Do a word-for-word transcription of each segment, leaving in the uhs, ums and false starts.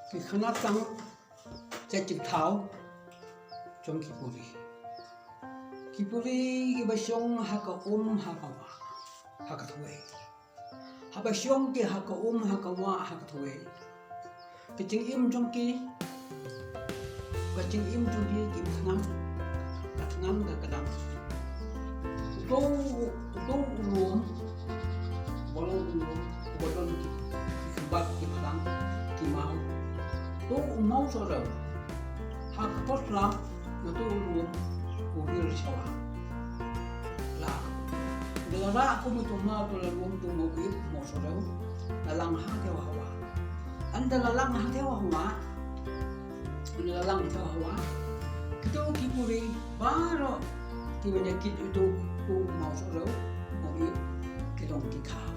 Ki khynnah tang jait jingthaw jong ki puri. Ki puri kiba shong ha ka um ha ka wah ha ka thwei. Haba shong ki ha ka um ha ka wah ha ka thwei, ka jingim jong ki, ka jingim jong ki kim thngan, ka thngan ka kdang. Uto, uto u lum, uba long u lum uba don ki khynbat ki phlang ki maw, uto u maw sohrew ha ka por slap na uto u lum u hiar sha wah. La, da la rah kum uto u maw, uto u lum, uto u maw ip, u maw sohrew, la lang ha ka wah ha wah. Ynda la lang ha ka wah ha wah, ynda la lang ha ka wah ha wah, kito ki puri baroh kiba ïakit ïa uto u maw sohrew, u maw ip, ki long ki khaw.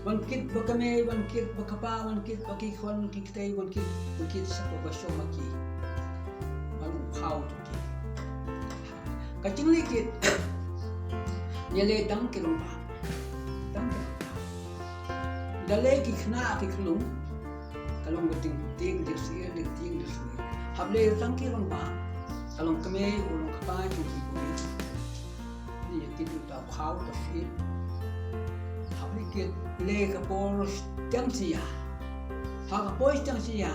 Wan kit ba ka mei, wan kit ba ka kpa, wan kit ba ki khun ki kti, wan kit, wan kit shapoh ba shong ma ki. Ban u khaw jong ki. Ka jingleh kit, ïaleh tang ki rangbah, tang ki rangbah. Da leh ki khynnah ki khyllung, ka long ka jingtieng jingsngewsih, jingtieng jingsngewsih. Hap leh tang ki rangbah, ka long kmie, u long kpa jong ki puri. Ïa kito uta u khaw uta u syied. Hap leh kit, leh ka por shiteng shi ïa. Ha ka por shiteng shi ïa,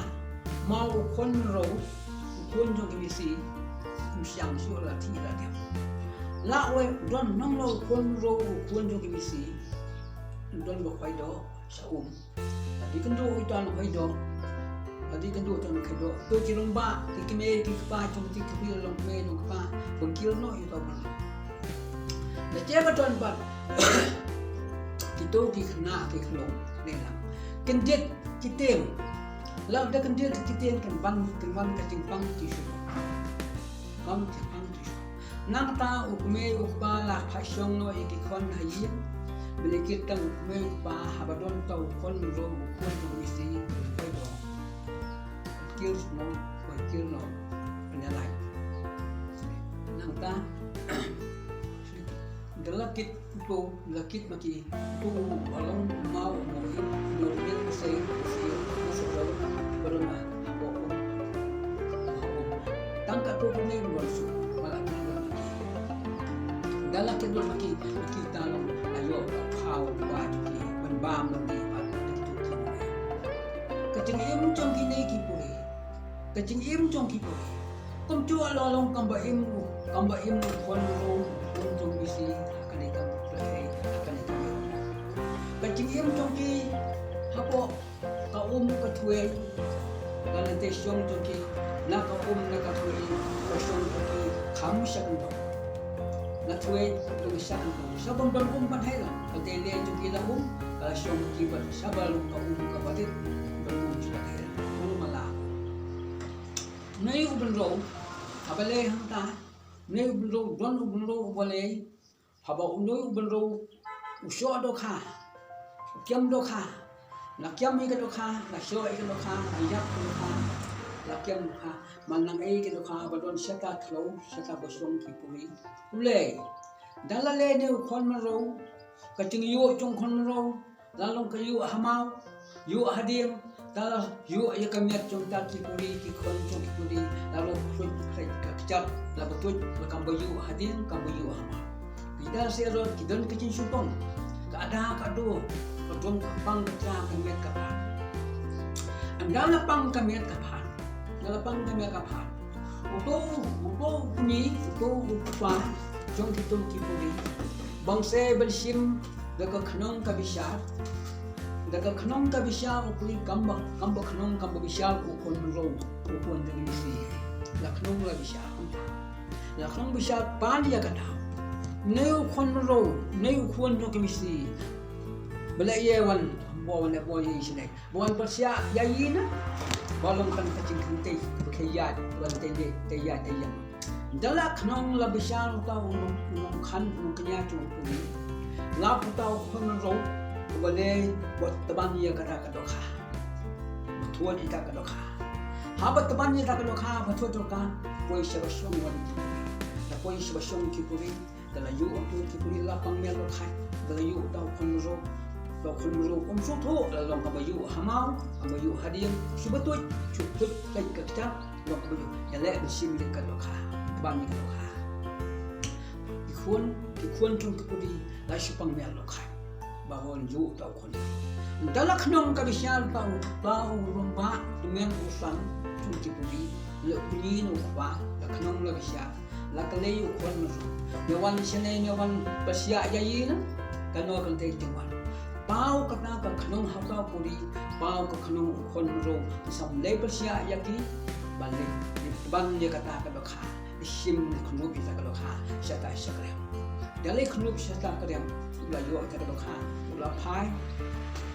ma u khun mynrew, u khun jong ki masi, um shang shuh la thiah la diam. La wei don nang la u khun mynrew, u khun jong ki masi, don ba khwai doh sha um. La dei kynduh ïa uta u khwai doh. La dei kynduh ïa uta u khwai doh. To ki rangbah, ki kmie ki kpa jong ki, ki pyrshah long kmie long kpa, ban kiew noh ïa uta u khun. Lada ba don pat kito ki khynnah ki khyllung, ne lang, kyndit ki tieng. Lada kyndit ki tieng kan wan, kan wan ka jingpang jingshukor. Kan jingpang jingshukor. Nangta u kmie u kpa la phah shong noh ïa ki khun ha ïing. Balei kit tang u kmie u kpa haba don uta u khun mynrew, u khun jong ki masi, u khwai doh, kiew noh, khwai kiew noh, pynïalait. Nangta da la kit uto, la kit ma ki, uto u ba long u maw, u maw ip, u maw ip, u sei, u sei, u sohrew, ba long ha, ha um, ha um. Tang katto katne ruh ban shu, ba la kit ruh ma ki. Da la kit ruh ma ki, ma ki ta long, la ïoh ka khaw ba jong ki, ban bam lang ki, ba jong ki. Ka jingim jong kine ki puri. Ka jingim jong ki puri. Kumjuh la long kam ba im u, kam ba im u khun mynrew, u khun jong ki masi, ha kane ka pyrthei, ha kane ka pyrthei. Ka jingim jong ki hapoh ka um ka thwei, ka lynti shong jong ki, na ka um na ka thwei, ka shong jong ki kham sha kyndong. Na thwei dang sha kyndong, sha bym don um pat hi la, ka tei leh jong ki la um, ka la shong ki bad sha ba long ka um kaba rit, don um sha ka thwei la. Kum ma la. Une u bynriew, haba leh hangta, une u bynriew, don u bynriew uba leh, haba une u bynriew u shoh dohkha, u kem dohkha, la kem ïa ka dohkha, la shoh ïa ka dohkha, la ïap ka dohkha, la kem dohkha, man nang ïa ka dohkha ba don shata khlaw, shata ba shong ki puri. U leh, da la leh une u khun bynriew, ka jingïoh jong u khun bynriew, la long ka ïoh ha maw, ïoh ha dieng, da la ïoh ïa ka met jong kita ki puri, ki khun jong ki puri, la long tuid ka kjat, la ba tuid, la kam ba ïoh ha dieng, kam ba ïoh ha maw. Kita seh rot ki don ka jingshitom, ka da ka do, ka dum ka pang ka tla ka met ka phad. Ynda la pang ka met ka phad, ynda la pang ka met ka phad. Uto, uto u kmie, uto u kpa jong kito ki puri, bang seh ban shim da ka khnong ka bishar, da ka khnong ka bishar u puri, kam ba, kam ba khnong kam ba bishar u khun bynriew, u khun jong ki masi. La khnong la bishar. La khnong bishar pan ïa ka daw. Une u khun bynriew, une u khun jong ki masi, ba la ïa wan, ba wan, ba wan ïa i shnong. Ba wan pyrshah ïa i na, ba long tang ka jingkynthei, ba khie ïaid, ba wan tei ïaid, tei ïaid, tei ïaid. Da la khnong la bishar uta u nong, u nongkhan, u nongkñia jong u puri. Lap uta u khun bynriew, uba leh, ba tban ïa kata ka dohkha. Ba thuid ïa kata ka dohkha. Haba tban ïa kata ka dohkha, ba thuid dohkha, poi sha ba shong wan ki puri. Da poi sha ba shong ki puri. Da la ïoh uto ki puri la pang met la khat, da la ïoh uta u khun bynriew. To khun mru um shu thuh la long kaba ïuh ha maw, kaba ïuh ha dieng, shu ba tuid, shu tuid peit ka kjat, long kaba ïuh. Ïa leh ban shim ïa ka dohkha, ban ïa ka dohkha. Ki khun, ki khun jong ki pudi la shu pang mial dohkha. Ba wan ïuh to khun. Nda la khnong ka bishar ba u, ba u rangbah, u meng u san jong ki pudi, la u pudi u kpa, la khnong la bishar. La kylli u khun mru. Me wan shane me wan pyrshah ïa i na? Kano kane ka jingwan? Paw kata ka khnong ha ka pudi, paw ka khnong u khun mru. Sam leh pyrshah ïa ki, ban leh, ban ïa kata ka dohkha. Shim khun mru pisa ka dohkha, shata shakriang. Ïa leh khun mru shata kriang, u la ïoh kata ka dohkha, u la phai,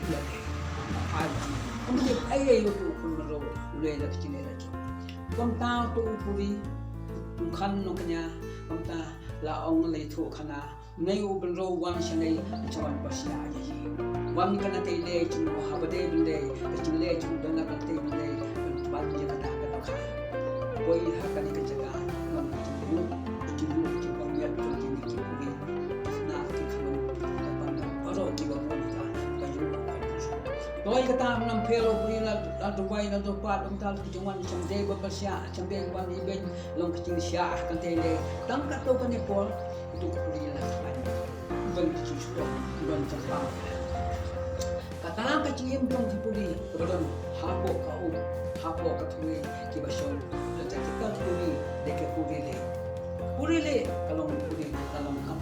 u la leh. U la phai. Kum tip ai ai u tu khun mru, u leh la ka jingeh la jong. Kumta u tu u pudi, u khan nongkñia, kumta la ong lei thuh khana, nei u bynriew wan shane, ngi sa wan pyrshah ïa i. Wan kane te leh jong u ha ba dei ban dei, ka jingleh jong u dang na kane te ban dei, ban ïa kata ka dohkha. Poi ha kane ka jaka, wan ka jingïoh, ka jingïoh, ka jingbam ïa jong kine ki pudi. Na ki khlem, ka ban na, baroh ki ba bun ka, ka ïoh ka. Poi kata mynta pher u pudi la, la duwai, la duwai, la duwai, ka jingwan, jingdei ba pyrshah, jingdei wan i ben, long ka jingshah, kane te leh, tang katto katne por, Duk puri la khlaiñ. Ban ki stok, ban ki pau. Kata ka jingim jong ki puri, ka ba don hapoh ka um, hapoh ka thwei, ki ba shong. Kata ki puri, dei ki puri leh. Puri leh, ka long puri, ka long kam.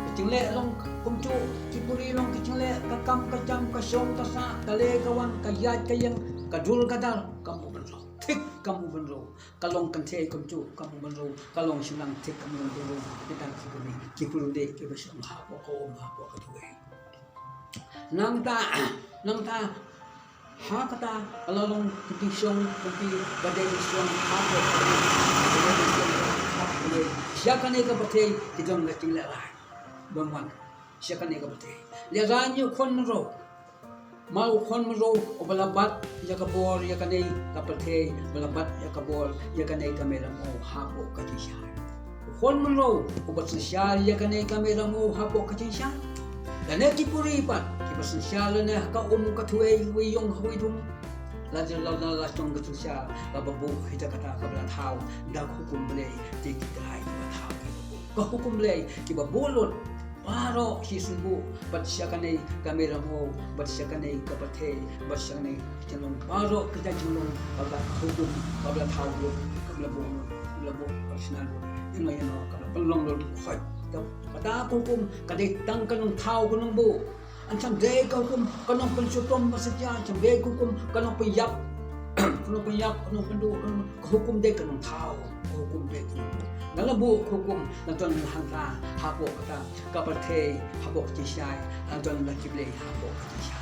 Ka jingleh long kumjuh, ki puri long ka jingleh, ka kam ka jam, ka shong ka sah, ka leh ka wan, ka ïaid ka ïeng, ka dur ka dar, kam u bynriew. Thik kam u bynriew. Ka long kynthei kumjuh kam u bynriew, ka long shynrang thik kam u bynriew, kita ki puri, ki puri dei ki ba shong hapoh ka um hapoh ka thwei. Nangta, nangta, ha kata, ka la long ki shong, ki ba dei ki shong hapoh ka um, ki ba dei ki shong hapoh ka thwei. Sha kane ka pyrthei, ki don ka jingleh lai. Bym wan. Sha kane ka pyrthei. Lehrain ïa u khun mriew. Ma u khun mriew uba la bat ïa ka bor ïa kane ka pyrthei, uba la bat ïa ka bor ïa kane ka mei ramew hapoh ka jingshai. U khun mriew uba synshar ïa kane ka mei ramew hapoh ka jingshai. Lane ki puri pat kiba synshar lane ha ka um ka thwei, wei ïong ha wei dung. La jong la, la, la jong ka synshar kaba buh hi da kata kaba la thaw da ka hukum Blei, te ki trai kiba thaw kiba buh. Ka hukum Blei kiba buh lut. Baroh shi sngewbha, bad sha kane ka mei ramew, bad sha kane ka pyrthei, bad sha kane ka jinglong, baroh ka jinglong, kaba la hukum, kaba la thaw lut, kaba la buh lut, kaba la buh, kaba la shna lut, ïano ïano, kaba la pynlong lut, hooid. Kata ka hukum ka dei tang ka nongthaw ka nongbuh. Ngan shem dei ka hukum ka nongpynshitom ba satia, ngan shem dei ka hukum ka nongpynïap, ka nongpynïap, ka nongpynduh, ka nong-, ka hukum dei ka nongthaw, ka hukum dei ka nongbuh. Nga la buh ka hukum, nga don hangta hapoh kata ka pyrthei, hapoh ka jingshai, nga don la ki blei hapoh ka jingshai.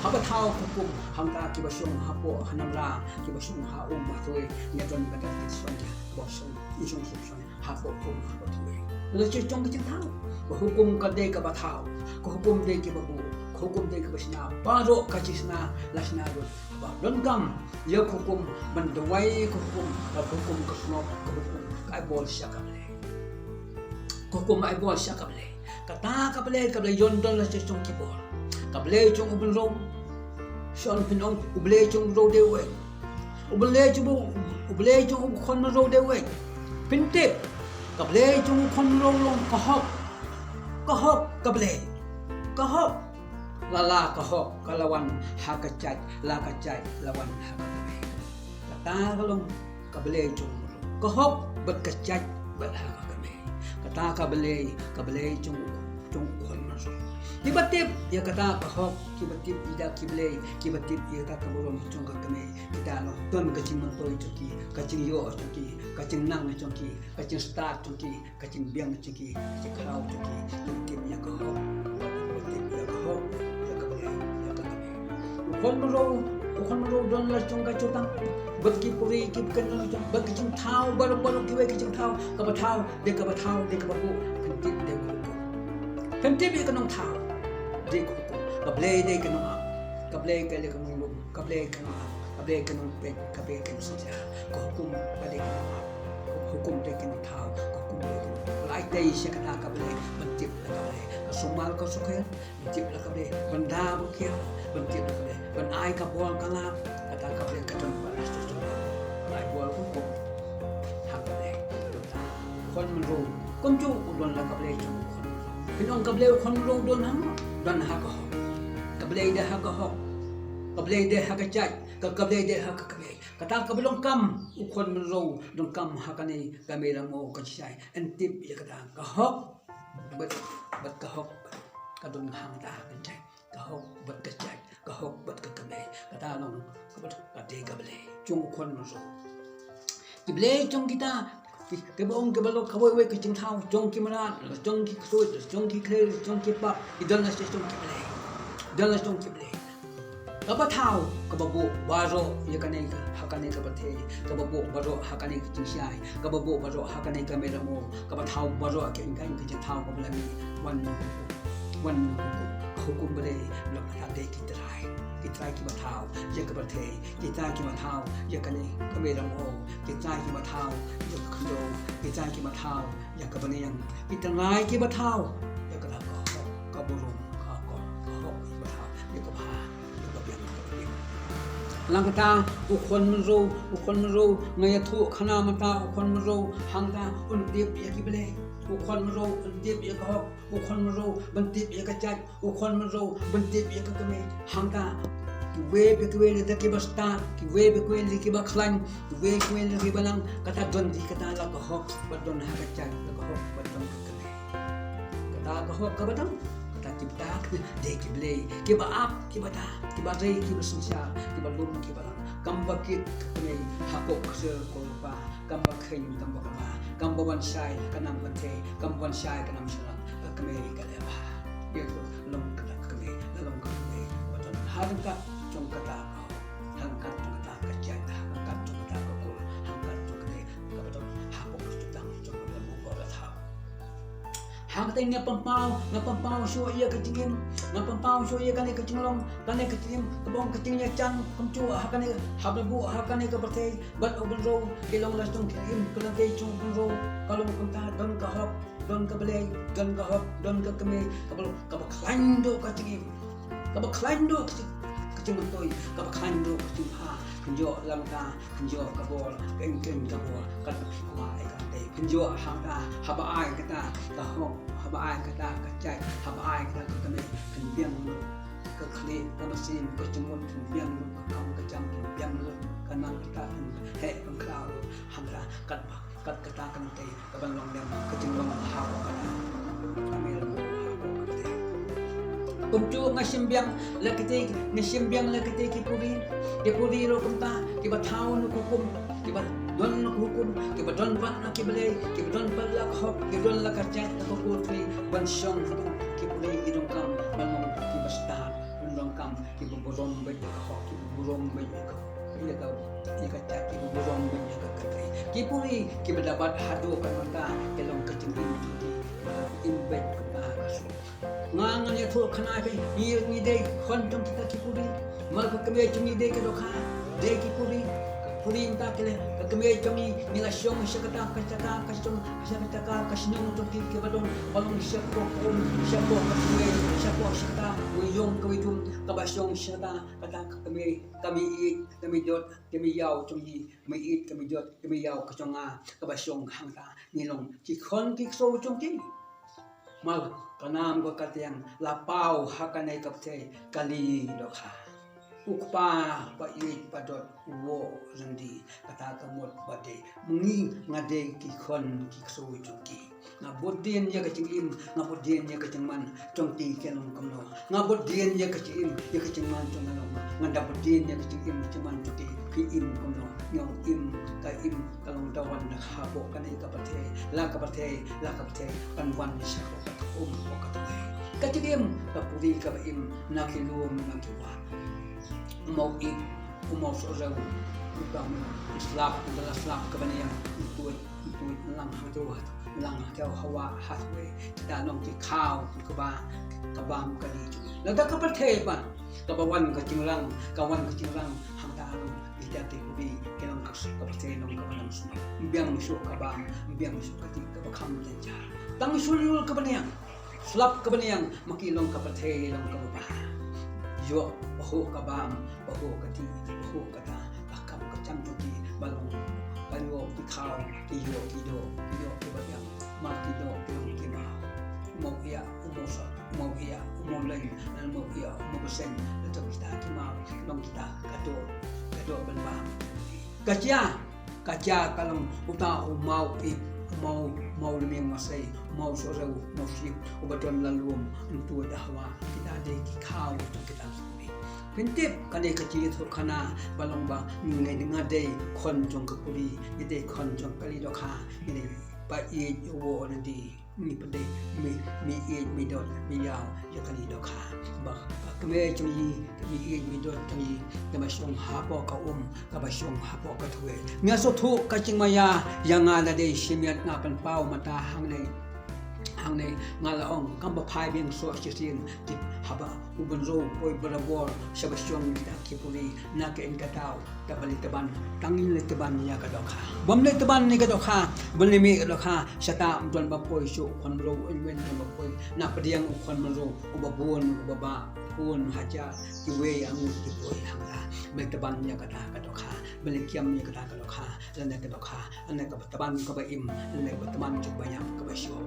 Haba thaw ka hukum hangta kiba shong hapoh hanamra, kiba shong ha um ha thwei, nga don kata ki shong, kiba shong, ki shong, shong, shong hapoh um hapoh thwei. La shu shong ka jingthaw. Ka hukum ka dei kaba thaw, ka hukum dei kaba buh, ka hukum dei kaba shna, baroh ka jingshna la shna lut. Ba donkam ïa ka hukum, ban duwai ka hukum, ka hukum ka shnong, ka hukum ka ai bor sha ka Blei. Ka hukum ai bor sha ka Blei. Kata ka Blei, ka Blei ïoh don la sha jong ki bor. Ka Blei jong u bynriew, shon pynong, u Blei jong u bynriew dei uwei. U Blei jong u, u Blei jong u khun mriew dei uwei. Pyntip, ka Blei jong u khun mriew long ka hok. Ka hok ka Blei. Ka hok. La la ka hok, ka la wan ha ka jait, la ka jait, la wan ha ka kmie. Kata ka long ka Blei jong u mriew. Ka hok bad ka jait bad ha ka kmie. Kata ka Blei, ka Blei jong u, jong u khun mriew. Kiba tip ïa kata ka hok, kiba tip ïa ki blei, kiba tip ïa kata ka burom jong ka kmie. Kita long don ka jingmyntoi jong ki, ka jingïoh jong ki, ka jingnang jong ki, ka jingstad jong ki, ka jingbiang jong ki, ka jingkhraw jong ki, ki tip ïa ka hok, ki tip ïa ka hok, ïa ka Blei, ïa ka kmie. U khun mriew, u khun mriew don la jong ka jutang. Bad ki puri ki pynlong jong, bad ki jingthaw, baroh baroh kiwei ki jingthaw, kaba thaw, dei kaba thaw, dei kaba buh, pyntip dei ka hukum. Pyntip ïa ka nongthaw, dei ka hukum. Ka Blei dei ka nongap, ka Blei ka dei ka nonglum, ka Blei ka nongap, ka Blei ka nongpeit, ka Blei ka nongsynshar. Ka hukum ka dei ka nongap. Hukum te kin thaw, hukum te kin. Lai te sha kata ka Blei, ban tip la ka Blei. Ka sumar ka sukher, ban tip la ka Blei. Ban da ban kiar, ban tip la ka Blei. Ban ai ka bor ka lap, kata ka Blei ka don ba la shisha. Ai bor hukum ha ka Blei. Khon mynro, kumjuh u don la ka Blei jong u khon mynro. Phin ong ka Blei u khon mynro don ha, don ha ka hok. Ka Blei dei ha ka hok. Ka Blei dei ha ka jait, ka, ka Blei dei ha ka kmie. Kata kaba donkam u khon mynro, donkam ha kane ka mei ramew ka jingshai. Yn tip ïa kata ka hok bad, bad ka hok bad ka don hangta ha ka jait. Ka hok bad ka jait, ka hok bad ka kmie. Kata long ka bad ka dei ka Blei jong u khon mynro. Ki Blei jong kita, ki, kiba ong kiba lok kawei wei ka jingthaw, jong ki mrad, jong ki ksuid, jong ki khlei, jong ki pap, ki don la sha jong ki Blei. Don la jong ki Blei. Kaba thaw, kaba buh baroh ïa kane ka, ha kane ka pyrthei, kaba buh baroh ha kane ka jingshai, kaba buh baroh ha kane ka mei ramew, kaba thaw baroh ka ingkang ka jingthaw kaba la mih, wan hukum, wan hukum, hukum Blei, ba la kata dei ki trai, ki trai kiba thaw ïa ka pyrthei, ki trai kiba thaw ïa kane ka mei ramew, ki trai kiba thaw ïa ka khyndew, ki trai kiba thaw ïa ka bneng, ki trai kiba thaw ïa kata ka hok, ka burom, ka akor, ka hok, kiba thaw ïa ka bha, ïa ka biang, ïa ka biang. Lang kata u khon mynro, u khon mynro, nga ïathuh khana mynta u khon mynro, hangta un tip ïa ki Blei. U khon mynro un tip ïa ka hok, u khon mynro ban tip ïa ka jait, u khon mynro ban tip ïa ka kmie. Hangta kiwei pa kiwei lada kiba stad, kiwei pa kiwei lada kiba khlaiñ, kiwei pa kiwei lada kiba nang, kata don di kata la ka hok bad don ha ka jait, la ka hok bad don ka kmie. Kata ka hok kaba dang, kata kiba dang, dei ki Blei, kiba ap, kiba dang, kiba rei, kiba synshar, kiba lum, kiba lang. Kam ba kit ka kmie, ha ka ksor ka rupa, kam ba kheiñ, kam ba kaba, kam ba wan shai, ka nam ka thei, kam ba wan shai, ka nam shynrang, ka kmie, ka leh bha. Ïa ka long kata ka kmie, ka long ka kmie, ba don ha ryngkat jong kata ka hok, ha ryngkat jong kata ka jait, ha ryngkat jong kata ka kur, ha ryngkat jong kata ka ba don, ha ka ksor ka dang, jong ka ba don, ka ba thaw. Hangta nga pynpaw, nga pynpaw shuh ïa ka jingim, nga pynpaw shuh ïa kane ka jinglong, kane ka jingim, kaba ong ka jingïajan, kumjuh ha kane, haba buh ha kane ka pyrthei, bad u bynriew, ki long la jong ki im, ka lynti jong u bynriew, ka long kumta, don ka hok, don ka Blei, don ka hok, don ka kmie, kaba, kaba khlaiñ duh ka jingim. Kaba khlaiñ duh ka jing, ka jingmyntoi, kaba khlaiñ duh ka jingbha, pynjot lang ka, pynjot ka bor, ka ingkeng ka bor, kata phi kwah ïa kata. Pynjot hangta, haba ai kata ka hok, haba ai kata ka jait, haba ai kata ka kmie, pynbiang lut ka khlieh, ka mynsiem, ka jingmut, pynbiang lut ka kam ka jam, pynbiang lut ka nang kata, pynheh pynkhraw lut hangta, katba Kat kata ka lynti, ka ban long lem, ka jinglong ha ka kata. Ka mei ramew ha ka kata. Kumjuh nga shim biang, la kata, nga shim biang, la kata ki puri, ki puri ruh kumta, kiba thaw na ka hukum, kiba don na ka hukum, kiba don pat na ki Blei, kiba don pat la ka hok, kiba don la ka jait, la ka kur, ki ban shong ki puri, ki donkam ban long kiba stad, ban donkam kiba burom bad ka hok, kiba burom bad ka, ïa ka, ïa ka jait, kiba burom bad ka kynrei. Ki puri kiba da bat haduh ka mynta, ki long ka jingim jong ki, im bad ka ba ka suk. Nga ngan ïathuh khana phi, ngi, ngi dei khun jong kita ki puri. Mar ka kmie jong ngi dei ka dohkha, dei ki puri. Puri mynta ki leh, ka kmie jong ngi, ngi la shong sha kata ka jaka, ka shong sha kata ka, ka shnong jong ki, kiba don, ba long shapoh ka um, shapoh ka kmie, shapoh sha kata, ka ïung ka ïung, kaba shong sha kata, kata ka kmie, ka mei ïeit, ka mei jot, ka mei ïaw jong ngi, ka mei ïeit, ka mei jot, ka mei ïaw ka jong nga, kaba shong hangta, ngi long ki khun ki ksew jong ki. Mar ka nam ka kyrteng la paw ha kane ka pyrthei kali dohkha. U Kpa ba ïeit ba dot u woh ryndi, kata ka mut ba dei. Ngi nga dei ki khun ki ksew jong ki. Nga bud dien ïa ka jingim, nga bud dien ïa ka jingman jong ki, ki long kumno. Nga bud dien ïa ka jingim, ïa ka jingman jong nga long. Nga da bud dien ïa ka jingim, jingman jong ki, ki im kumno. Nga im, ka im, ka long da wan da hapoh kane ka pyrthei, la ka pyrthei, la ka pyrthei, ban wan shapoh ka um, ka um. Ka jingim, ka puri kaba im, na ki lum, na ki wah. U mawit, u mawsohrew, u kam, u slap, u da la slap kaba niang, u tuid, u tuid, u lang ha tu, u lang ha tu, hawa, ha tu, kita long ki khaw, ki kba, ka bam kali jong ngi. Lada ka pyrthei pat kaba wan ka jingrang, ka wan ka jingrang, hangta long ïa kita ki pyrthei ki long ka, ka pyrthei long kaba lam sniew. Ym biang shuh ka bam, ym biang shuh ka tih kaba kham jynjar. Tang shu lyiur kaba niang, slap kaba niang, ma ki long ka pyrthei long kaba bha. Ïoh pahuh ka bam, pahuh ka tih, pahuh kata ka kam ka jam jong ki ba long, ba ïoh ki khaw, ki ïoh ki doh, ki ïoh kiba biang, ma ki doh ki long ki maw. U maw ïa, u maw sot, u maw ïa, u maw leng, u maw ïa, u maw bseiñ, lada kita ki maw, long kita ka doh, ka doh ban bam. Ka jia, ka jia ka long uta u maw ip, u maw, maw lmiang masei, u maw sohrew, u maw ship, uba don la lum, ntu da hawa, kita dei ki khaw jong kita. Pyntip kane ka jingïathuhkhana ba long ba ngi, ngi, nga dei khon jong ka puri, ngi dei khon jong kali dohkha, ngi dei ba ïeit u wo na di. Ngi pynleit, mi, mi ïeit, mi dot, mi ïaw ïa kali dohkha. Ba ka kmie jong ngi, mi ïeit, mi dot jong ngi, kaba shong hapoh ka um, kaba shong hapoh ka thwei. Nga sngewthuh ka jingmaïa ïa nga lade, shimet nga pynpaw mynta hangne. Hangne nga la ong, kam ba phai biang soh shisien, tip haba u bynriew poi barabor shaba shong kita ki puri, na ka in ka daw. Kaba leit tban, tang ïa leit tban ïa ka dohkha. Bym leit tban ïa ka dohkha, bym leit mih ka dohkha, shata ym don ba poi shuh u khun bynriew, ym don ba poi. Na pdiang u khun bynriew, uba bun, uba bah, khun hajar, kiwei arngut ki poi hangta. Bym leit tban ïa kata ka dohkha, bym leit kiam ïa kata ka dohkha, lane ka dohkha, lane kaba tban kaba im, lane kaba tban jong ba ïap kaba shoh.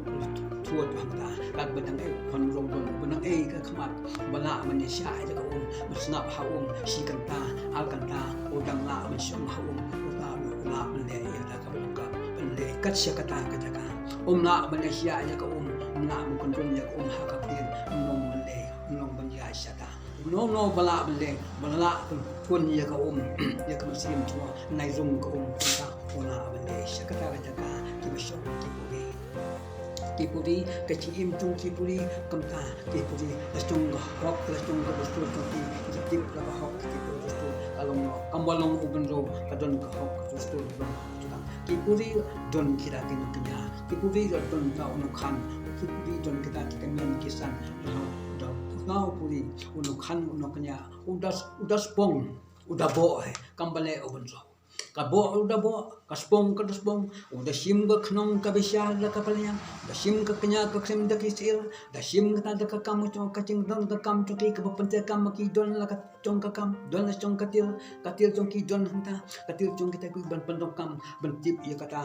Thuid hangta, katba dang ei u khun bynriew don, ba dang ei ka khmat. Ba lah ban ïa shah ïa ka um, ba sngap ha um, shi kynta, ar kynta, u dang lah ban shong ha um, uta u lah ban leh ïa kata kaba long ka ban leh kat sha kata ka jaka. Um lah ban ïa shah ïa ka um, um lah ban kyndon ïa ka um ha ka ktien, um long ban leh, um long ban ïa shata. Uno uno ba lah ban leh, ba lah ban kyndon ïa ka um, ïa ka mynsiem jong u, nai rung ka um, kynta u lah ban leh sha kata ka jaka kiba shong ki puri. Ki puri, ka jingim jong ki puri, kumta ki puri, la shong ka hok, la shong ka dustur jong ki, ki tip la ka hok, ki tip la ka dustur, ka long, kam ba long u bynriew, ka don ka hok, ka dustur, ka don ka dustur. Ki puri don kita ki nongkñia, ki puri don kita u nongkhan, ki puri don kita ki kmie ki san, don, don, don u puri, u nongkhan, u nongkñia, u da, u da spong, u da boh, eh, kam ba leh u bynriew. Ka boh u da boh, ka spong ka da spong, u da shim ka khnong ka bishar da ka paliang, da shim ka kñia ka khrim da ki syir, da shim kata da ka kam jong ka jingdon ka kam jong ki kaba pyntrei kam ma ki don la ka jong ka kam, don la jong ka til, ka til jong ki don hangta, ka til jong kita ki ban pyndonkam, ban tip ïa kata,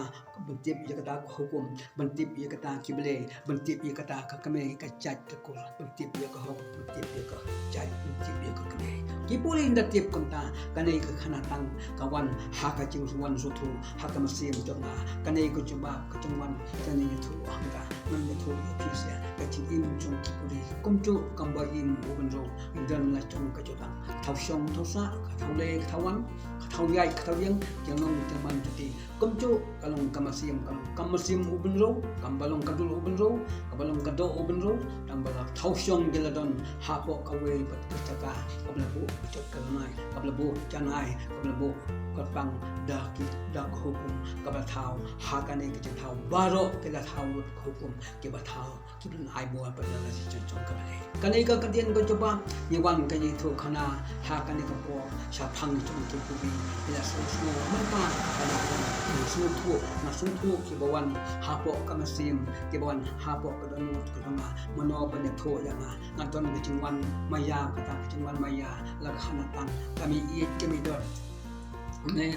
ban tip ïa kata ka hukum, ban tip ïa kata ki blei, ban tip ïa kata ka kmie ka jait ka kur, ban tip ïa ka hok, ban tip ïa ka jait, ban tip ïa ka kmie. Ki puri ynda tip kumta, kane ka khana tang ka wan ha ka jingwan sngewthuh ha ka mynsiem jong nga. Kane ka jubab ka jingwan, kane ïathuh hangta, ngan ïathuh ïa phi sha ka jingim jong ki puri. Kumjuh kam ba im u bynriew, don la jong ka jutang. Thaw shong thaw sah, ka thaw leh ka thaw wan, ka thaw ïaid ka thaw ïeng, jingong jingman jati. Kumjuh ka long ka mynsiem, ka long ka mynsiem u bynriew, kam ba long ka dur u bynriew, kam ba long ka doh u bynriew, tang ba la thaw shong ki la don hapoh kawei pat ka jaka, kaba la buh jot ka lanai, kaba la buh janai, kaba la buh kyrpang da ki, da ka hukum, kaba la thaw ha kane ka jingthaw baroh ki la thaw lut ka hukum, kiba thaw ki ban ai bor pat ïa la shi jong jong ka balei. Kane ka ktien ka jubab, ngi wan ka ïathuhkhana ha kane ka por shaphang jong ki puri, ïa la sngewsih mynta, kane ka sngewthuh, nga sngewthuh kiba wan hapoh ka mynsiem, kiba wan hapoh ka dohnud ka jong nga, mano ban ïathuh ïa nga, nga don ka jingwan maïa, kata ka jingwan maïa, la ka khana tang, ka mih ïeit ka mih dot. Ne,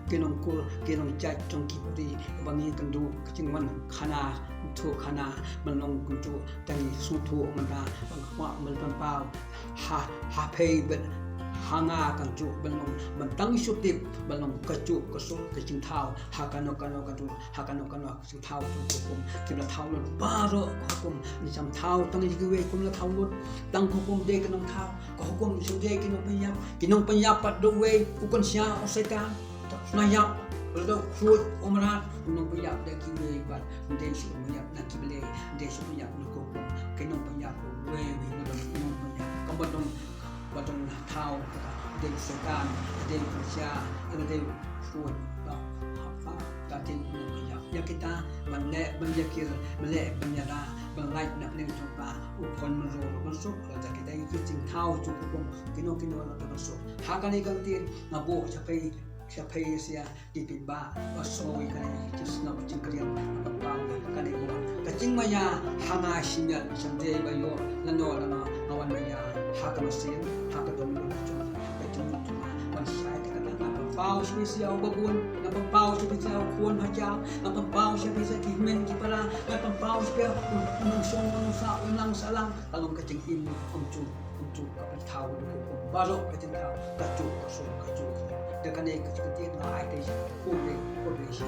ki nongkur, ki nongjait jong ki puri, ba ngi kynduh ka jingwan khana, ïathuhkhana, ban long kumjuh, tang ngi sngewthuh mynta, ban kwah, ban pynpaw, ha, ha phi bad ha nga kumjuh, ban long, ban tang shu tip, ban long kajuh ka sur ka jingthaw, ha kano kano ka dur, ha kano kano Thaw jong ka hukum, ki ba la thaw lut baroh ka hukum, ngim shym thaw tang ïa kiwei kum la thaw lut, tang ka hukum dei ki nongthaw, ka hukum ngim shym dei ki nongpynïap, ki nongpynïap pat dei uwei u kynsha u Soitan, u Soitan ïap, u la dei u khuid u mrad, u nongpynïap dei kiwei pat, ngim dei shuh u pynïap na ki blei, ngim dei shuh u pynïap na ka hukum, ki nongpynïap dei uwei, uwei u nongpynïap, kaba don Ba don la thaw kata, dei Soitan, dei Persia, dei Fun, ba hapa, ka dei Persia. Ïa kita ban leh ban ïakil, ban leh ban ïada, ban lait na pdeng jong ka, u khun mynro ruh ban suk, la da ki dei ki jingthaw jong u khun, kino kino la ka ban suk. Ha kane ka ktien, nga buh shaphei, shaphei sia ki paidbah ba sngew ïa kane ka jingsngew jingkyrmen, nga pynpaw ïa kane ka wan ka jingmaïa ha nga, shim ïa sha dei ba ïoh lano lano nga wan maïa ha ka mynsiem, ha ka dum ka jong ka jong jong nga. Ban shai te ka, nga pynpaw sha phi sia u babun, nga pynpaw sha phi sia u khun hajan, nga pynpaw sha phi sia ki hynmen ki para, nga pynpaw sha phi u nongshong u nongsah, u imlang sahlang. Ka long ka jingim kumjuh kumjuh, ka pynpaw ïa u baroh ka jingthaw, ka juh ka suk ka juh. Da kane ka jingkyrmen nga ai te sha u Blei, u Blei sha